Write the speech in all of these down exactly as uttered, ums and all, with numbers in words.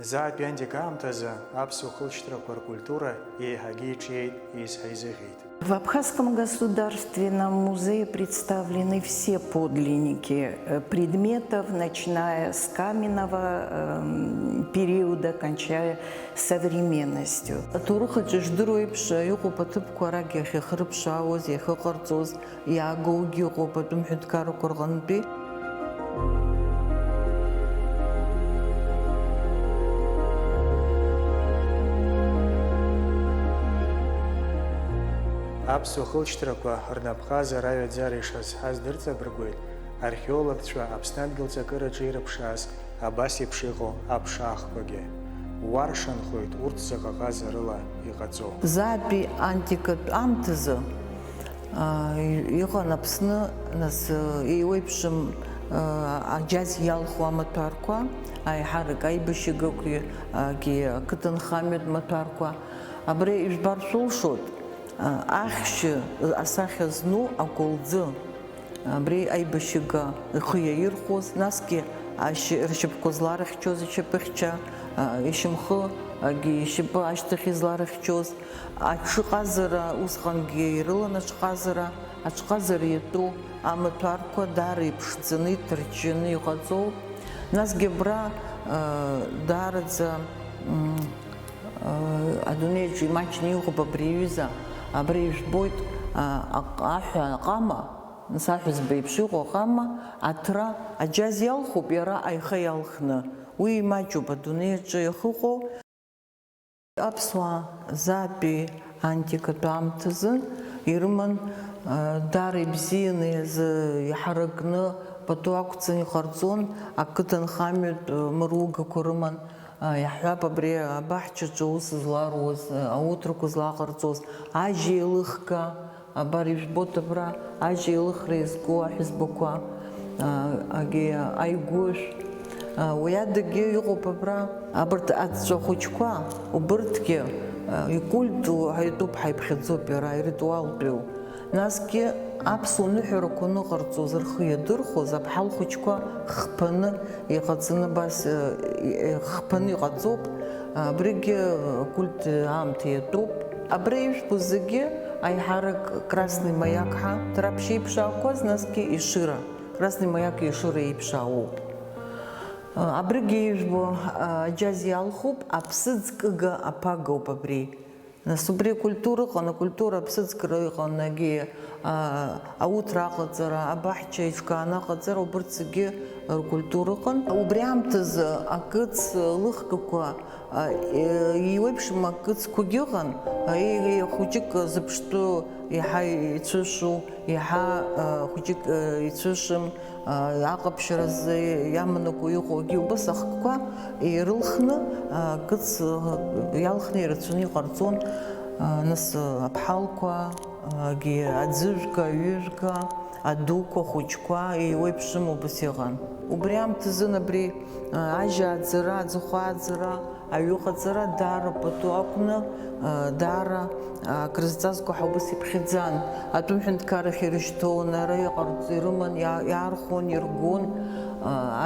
Заатәи антикаамҭазы аԥсуа хылҵшьҭрақәа ркультура еиҳагьы иҿиеит, изҳа изыӷьеит. В Абхазском государственном музее представлены все подлинники э, предметов, начиная с каменного эм, периода, кончая современностью. Аҭоурых аҿы иждыруа еиԥш, иҟоуп аҭыԥқәа арагь иахьахырԥшаауаз, иахьыҟарҵоз, иаагоугьы ыҟоуп атәым ҳәынҭқаррақәа рҟынтәи. Аԥсуа хылҵшьҭрақәа рнапхаза раҩаӡара ишазҳаз дырҵабыргуеит археологцәа Аԥсны адгьыл ҵакыраҿы ирыԥшааз абас еиԥш иҟоу аԥшаахқәагьы. Уаршанхоит урҭ заҟа ҟазарыла иҟаҵоу. Заатәи антикатә аамҭазы аа, иҟан Аԥсны, нас, еиуеиԥшым аа, аџьаз иалху амаҭәарқәа, аиҳарак аибашьыгақәагьы, ақыҭанхамҩатә маҭәарқәа. Абри ижәбар шәылшоит, аа, ахьшьы асахьа зну акәалӡы. Абри аибашьыга ихы иаирхәоз, насгьы ашьы-, ршьапқәа зларыхьчоз ишьапыхьча, аа, ишьамхы, агьи ишьапы ашьҭахь изларыхьчоз, аҽы ҟазара, усҟангьы ирылан аҽҟазара, аҽҟазара иатәу амаҭәарқәа даара иԥшӡаны, иҭарҷҷаны иҟаҵоуп. Насгьы абра, аа, даараӡа, м, аа, адунеиаҿ имаҷны иҟоуп абри аҩыза, абра ижәбоит, аа, аҟ-, аҳәа аҟама, Нас аҳәызба еиԥш иҟоу аҟама аҭра аџьаз иалхуп иара аиха иалхны. Уи имаҷуп адунеи аҿы иахыҟоу. Аԥсуаа заатәи антикатә аамҭазы ирыман, даара ибзианы иазы-, иҳаракны пату ақәҵан иҟарҵон, ақыҭанхамҩатә мыругақәа рыман. Иаҳҳәап, абри абаҳчаҿы аус зларуаз, ауҭрақәа злаҟарҵоз, ажь еилыхга, абар ижәбоит абра, ажь еилыхра иазку аҳәызбақәа, агьи аигәышә, уи адагьы иҟоуп абра, абарҭ аҵәҵәа хәыҷқәа, убырҭгьы икульту ҳәа итәуп, ҳаиԥхьаӡоуп иара, иритуалтәиу. Насгьы аԥсуа ныҳәарақәа аныҟарҵоз рхы иадырхәоз аԥҳал хәыҷқәа хԥаны иҟаҵаны абас, э, э, хԥаны иҟаҵоуп, абригьы акульт аамҭа иатәуп. Абра ижәбо зегьы аиҳарак Красный Маяк ҳәа, Ҭраԥшь еиԥш аақәаз, насгьы Ешыра, Красный Маяк Ешыра еиԥш аауоуп. Абригьы ижәбо, аџьаз иалхуп, аԥсыӡ кыга аԥагоуп абри. Нас убри акультура ыҟан, акультура аԥсыӡкра ыҟан, егьи, а, ауҭра аҟаҵара, абаҳча еиҿкааны аҟаҵара, убырҭ зегьы ркультура ыҟан. Убри аамҭазы акыц лыхгақәа, а, е-, еиуеиԥшым акыцқәагьы ыҟан, а, е-, е-, хәыҷык зыԥштәы еиҳа ицәышу, еиҳа, а, хәыҷык, а, ицәышым, аҟаԥшьаразы иаманакуа иҟоугьы убас ахкқәа ирылхны, акыц иалхны ирацәаны иҟарҵон, нас аԥҳалқәа, аӡыжәга, аҩыжәга, адуқәа, ахәыҷқәа еиуеиԥшым убас иҟан. Убри аамҭазын абри ажьааӡара, аӡахәааӡара, Аҩыҟаҵара даара пату акәны, даара акрызҵазкуа ҳәа убас иԥхьаӡан. Атәым ҳәынҭқаррахь ирышьҭоу, ара иҟарҵо ирыман, иа-, иаархәон, иргон,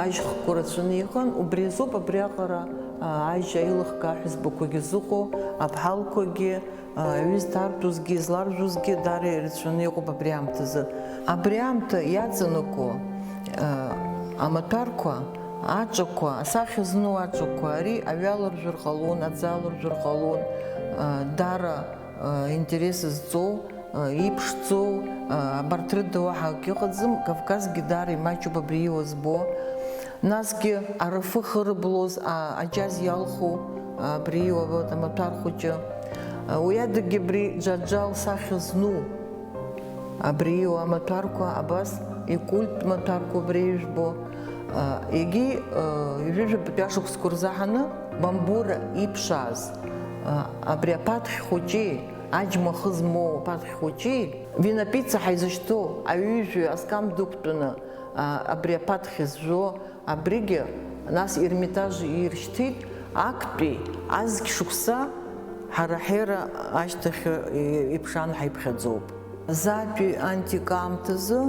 ажь хкқәа рацәаны иҟан. Убри азоуп абриаҟара ажь аилыхга аҳәызбақәагьы зыҟоу, аԥҳалқәагьы, Аҩыза ҭартәызгьы, изларжәузгьы даара ирацәаны иҟоуп абри аамҭазы. Абри аамҭа иаҵанакуа, а, амаҭәарқәа, аҿақәа, асахьа зну аҿақәа, ари аҩы аларжәыр ҟалон, аӡы аларжәыр ҟалон, а, даара, а, интерес зҵоу, а, иԥшӡоу, а, абарҭ рыда уаҳа акгьы ыҟаӡам, Кавказгьы даара имаҷуп абри иуазбо. Насгьы арфы хырблоз, а, аџьаз иалху, а, абри иуа, вот, амаҭәар хәыҷы. А, уи адагьы абри џьаџьа лсахьа зну, абри иуа амаҭәарқәа, абас икультә маҭәарқәа абри ижәбо. А, егьи, а, ҩажәижәабатәи ашықәсқәа рзаҳаны Бамбура иԥшааз, а, абри аԥаҭхь хәыҷи, аџьма ахы змоу аԥаҭхь хәыҷи, Винопицца ҳәа изышьҭоу аҩыжәҩа аскам дықәтәаны, а, абри аԥаҭхь зжәуа, абригьы, нас Ермитаж иршьҭит, актәи азқь шықәса ҳара ҳера ашьҭахь иԥшаан ҳаиԥхьаӡоуп. Заатәи антика аамҭазы,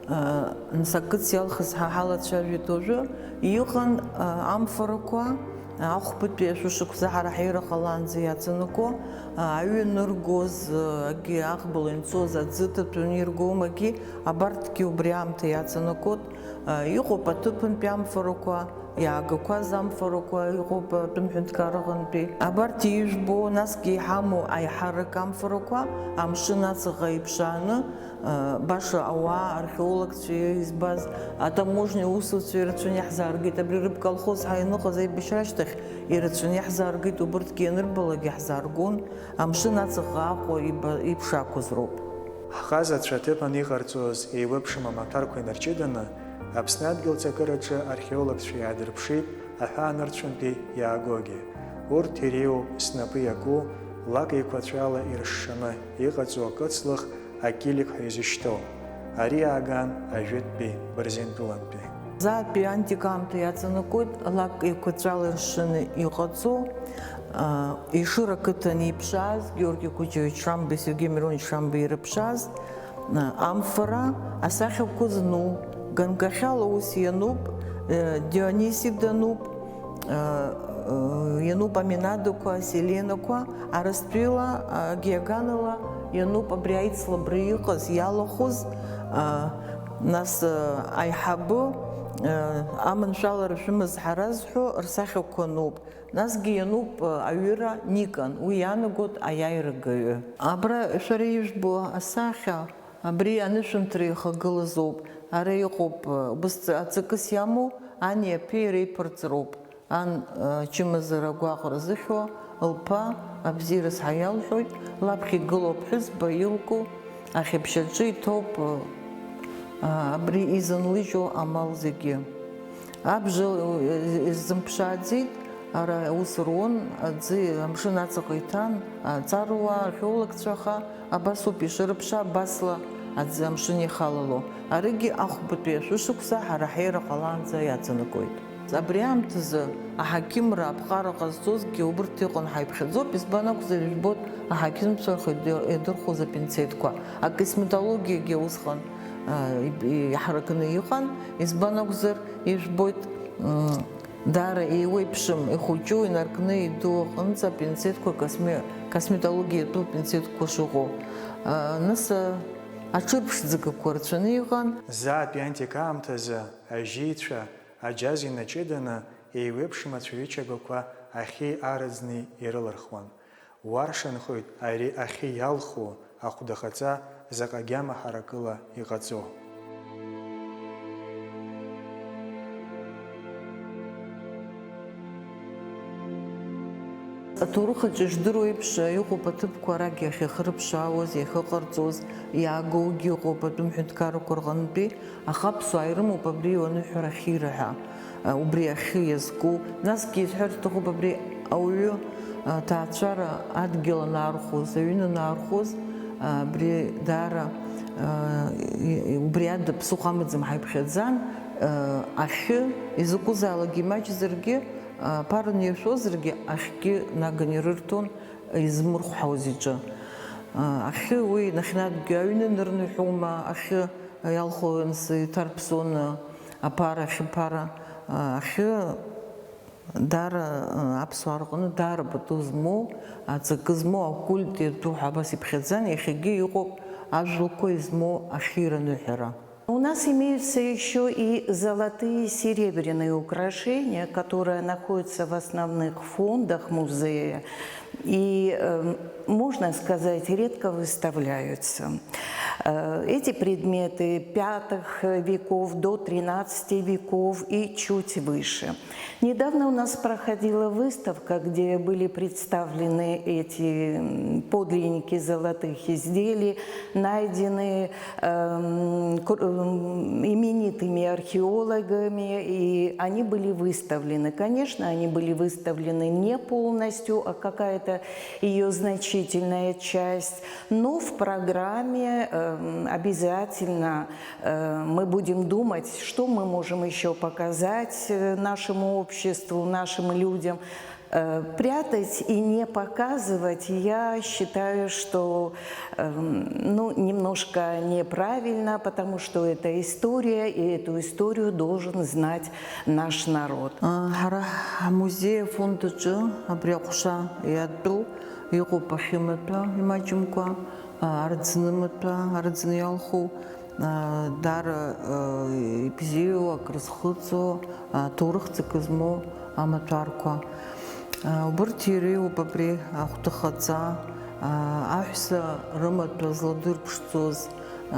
а, нас акыц иалхыз ҳа ҳалацәажәеит уажәы, иҟан, а, амфорақәа, Ахәбатәи ашәышықәса ҳара ҳаира ҟалаанӡа иаҵанакуа, аҩы аныргоз, агьи аӷбала инцоз, аӡы ҭаҭәаны иргомагьы, абарҭгьы убри аамҭа иаҵанакуеит. Иҟоуп аҭыԥантәи амфарақәа, иаагақәаз амфарақәа, иҟоуп атәым ҳәынҭқарраҟынтәи. Абарҭ ижәбо, насгьы иҳамоу аиҳарак амфарақәа, амшын ацаҟа иԥшааны, баша ауаа, археологцәа избаз, атаможниа усуцәа ирацәаны иаҳзааргеит. Абри рыбколхоз ҳаиныҟаз аибашьра ашьҭахь ирацәаны иаҳзааргеит, убырҭгьы ианырбалак иаҳзааргон, амшын аҵаҟа Аҟәа иба-, иԥшаақәаз роуп. Ҳҟазацәа аҭыԥан иҟарҵоз еиуеиԥшым амаҭәарқәа инарҷыданы, Аԥсны адгьыл ҵакыраҿы археологцәа иаадырԥшит аҳәаанырцәынтәи иаагогьы. Урҭ иреиуоуп снапы иаку, лак еиқәаҵәала иршшаны иҟаҵоу акыцлых акилик ҳәа изышьҭоу. Ари ааган ажәытәтәи Бырзентәылантәи. Зынтәи антика аамҭа иаҵанакуеит, лак еиқәаҵәала иршшаны иҟаҵоу, а, Ешыра ақыҭан иԥшааз, Георги Кучевич Шамба, Сергеи Миронович Шамба ирыԥшааз, а, амфара асахьақәа зну, ганкахьала ус иануп, э, Диониси дануп, э, э, иануп Аминадақәа, Селенақәа, Арыстәыла, а, Гиаганала иануп абри аицлабра иҟаз, иалахәыз, а, нас, э, аиҳабы, э, аманшәалара шәымаз ҳара зҳәо рсахьақәа ануп. Насгьы иануп, э, аҩыра Никон, уи иаанагоит аиааирагаҩы. Абра шәара ижәбо асахьа, абри анышәынҭра ихагылазоуп. Ара иҟоуп, э, убыс аҵакыс иамоу ани аԥеи реиԥырҵроуп. Ан, э, ачымазара агәаҟра зыхьуа лԥа абзиараз ҳәа иалҳәоит, лаԥхьа игылоу аԥҳәызба илку ахьыԥшь аҿы иҭоуп, э, абри изынлыжьу амал зегьы. Абжа, э, изымԥшааӡеит, ара аус руан, аӡы амшын аҵаҟа иҭан, аҵаруаа, археологцәа, аха абасоуп ишырыԥша, абасла аӡы амшын иахалало. Аригьы ахәбатәи ашәышықәса ҳара ҳаира ҟалаанӡа иаҵанакуеит. Абри аамҭазы аҳақьымра аԥҟара ҟазҵозгьы убырҭ иҟан ҳәа иԥхьаӡоуп, избан акәзар, ижәбоит, аҳақьымцәа рхы идыр-, идырхәоз апинцетқәа. Акосметологиагьы усҟан, а, иб-, иҳаракны иҟан, избан акәзар, ижәбоит, м, даара еиуеиԥшым, ихәыҷу инаркны иду аҟынӡа апинцетқәа косме-, косметологиатәу пинцетқәа шыҟоу. А, нас, а, аҽырԥшӡагақәа рацәаны иҟан. Зынтәи антика аамҭазы ажьицәа аџьаз инаҷыданы, еиуеиԥшым ацәаҩычагақәа ахьи арыӡни ирылырхуан. Уаршанхоит ари ахьи иалху ахәдахаҵа заҟа агьама ҳаракыла иҟаҵоу. Аҭоурых аҿы иждыруа еиԥш, иҟоуп аҭыԥқәа арагь иахьахырԥшаауаз, иахьыҟарҵоз, иаагоугьы ыҟоуп атәым ҳәынҭқаррақәа рҟынтәи. Аха аԥсуаа ирымоуп абри аныҳәара ахьира ҳәа, убри ахьы иазку. Насгьы исҳәарц сҭахуп, абри ауаҩы аҭаацәара адгьыл анаархәоз, аҩны анаархәоз, абри даара, убри ада ԥсыхәа амаӡам ҳәа иԥхьаӡан, ахьы изакәызаалакгьы имаҷзаргьы, аԥара аниршәозаргьы, ахьгьы наган ирырҭон, измырхәҳауаз иҿы. Ахьы уи нахьнатәгьы аҩны нырныҳәома, ахьы иалху ансы иҭарԥсон аԥара, ахьыԥара, ахьы даара, аԥсуаа рҟны даара пату змоу, аҵакы змоу, акульт иатәу ҳәа абас иԥхьаӡан, иахьагьы иҟоуп ажәлақәа измоу ахьира аныҳәара. У нас имеются ещё и золотые и серебряные украшения, которые находятся в основных фондах музея и, э, можно сказать, редко выставляются. Э, эти предметы пятых веков до тринадцати веков и чуть выше. Недавно у нас проходила выставка, где были представлены эти, м, подлинники золотых изделий, найденные, эм, кр-, эм, именитыми археологами, и они были выставлены. Конечно, они были выставлены не полностью, а какая-то её значительная часть. Но в программе, эм, обязательно, э, мы будем думать, что мы можем ещё показать, э, нашему обществу, нашим людям. Э, Прятать и не показывать, я считаю, что эм, ну, немножко неправильно, потому что это история, и эту историю должен знать наш народ. Ҳара ҳмузеи афонд аҿы абри аҟәша иатәу иҟоуп ахьымаҭәа имаҷымкәа, арӡны маҭәа, арӡны иалху, даара ибзиоу, акрызхыҵуа, ҭоурых ҵакы змоу амаҭәарқәа. Убырҭ иреиуоуп абри ахәҭыхаҵа, аҳәса рымаҭәа зладырԥшӡоз,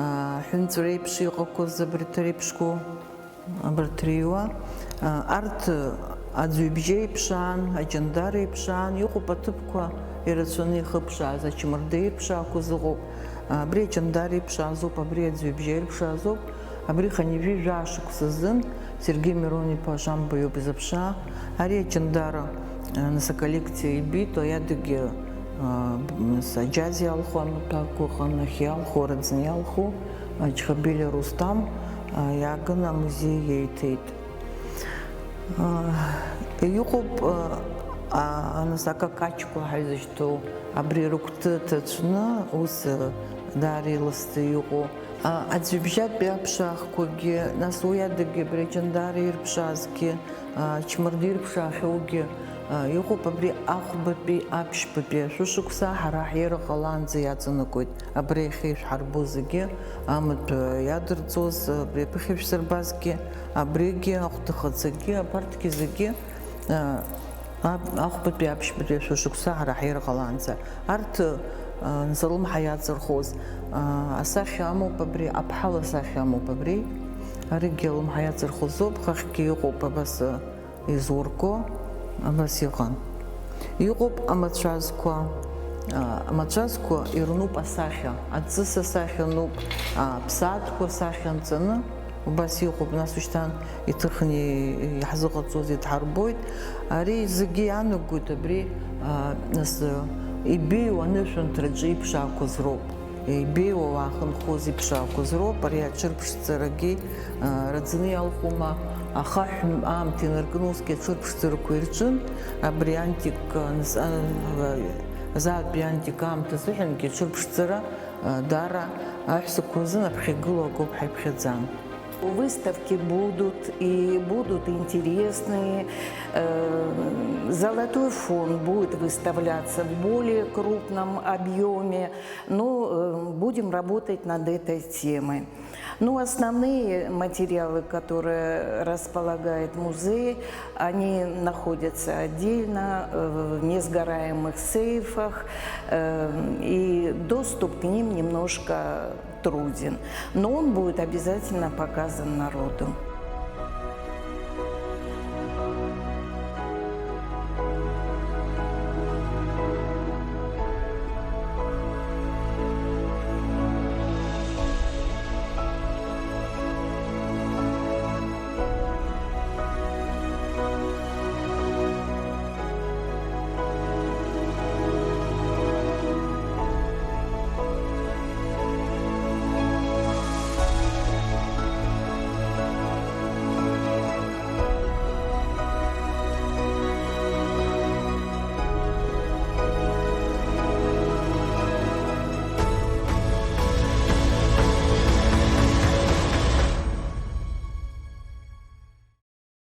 аҳәынҵәреиԥш иҟақәаз абарҭ реиԥшқәоу, абарҭ реиуа, арҭ аӡҩыбжьы еиԥш аан, аҷандар еиԥш аан, иҟоуп аҭыԥқәа ирацәаны ихыԥшааз, ачмырды еиԥш аақәыз ыҟоуп, абри аҷандар еиԥш аазоуп, абри аӡҩыбжьы еиԥш аазоуп. Абри хынҩажәи жәаа шықәса азын Сергеи Мирон-иԥа Шамба иоуп изыԥшаа. Ари аҷандара, а, нас аколлекциа ибеит, уи адагьы, а, б-, нас аџьаз иалху амаҭәақәа ыҟан, нахь иалху, раӡны иалху, а, Чхабилиа Рустам, а, иааганы амузеи иеиҭеит. А, иҟоуп, а, а, нас акакаҷқәа ҳәа изышьҭоу, абри рыгәҭа ҭацәны, ус, а, даара иласӡа иҟоу. А, аӡҩыбжьатәи аԥшаахқәагьы, нас уи адагьы абри аҷандара ирԥшаазгьы, а, ачмырды ирԥшаахьоугьы, а, иҟоуп абри ахәбатәи аԥшьбатәи ашәышықәса ҳара ҳира ҟалаанӡа иаҵанакуеит. Абри иахьа ишәҳарбо зегьы, амаҭәа иадырҵоз, абри аԥыхьа ишәсырбазгьы, абригьы, ахәҭыхаҵагьы, абарҭгьы зегьы, а, Аб-, ахәбатәи аԥшьбатәи ашәышықәса ҳара ҳира ҟалаанӡа. Арҭ, а, нас алымҳа иаҵырхуаз, а, асахьа амоуп абри, аԥҳал асахьа амоуп абри. Аригьы алымҳа иаҵырхуазоуп, хыхьгьы иҟоуп абас, а, изурго, абас иҟан. Иҟоуп амацәазқәа, а, амацәазқәа ирнуп асахьа, аҵыс асахьа ануп, а, аԥсаатәқәа асахьа анҵаны, Убас иҟоуп, нас ушьҭан иҭыхны иҳзыҟаҵоз идҳарбоит. Ари зегьы иаанагоит абри, а, нас, а, ибеиоу анышәынҭраҿы иԥшаақәаз роуп. Ибеиоу ауаа хынхоз иԥшаақәаз роуп. Ари аҽырԥшӡарагьы, а, раӡны иалхума, ахаҳә аамҭа инаркны усгьы аҽырԥшӡарақәа ирҿын. Абри антик, а, нас, а, а, азаатәи антик аамҭа азыҳәангьы аҽырԥшӡара Дара аҳәсақәа рзын аԥхьагыла агәыԥ ҳаиԥхьаӡан. Выставки будут и будут интересные. Э, Золотой фонд будет выставляться в более крупном объеме. Ну, э, будем работать над этой темой. Ну, основные материалы, которые располагает музей, они находятся отдельно, э, в несгораемых сейфах, э, и доступ к ним немножко труден. Но он будет обязательно показан народу.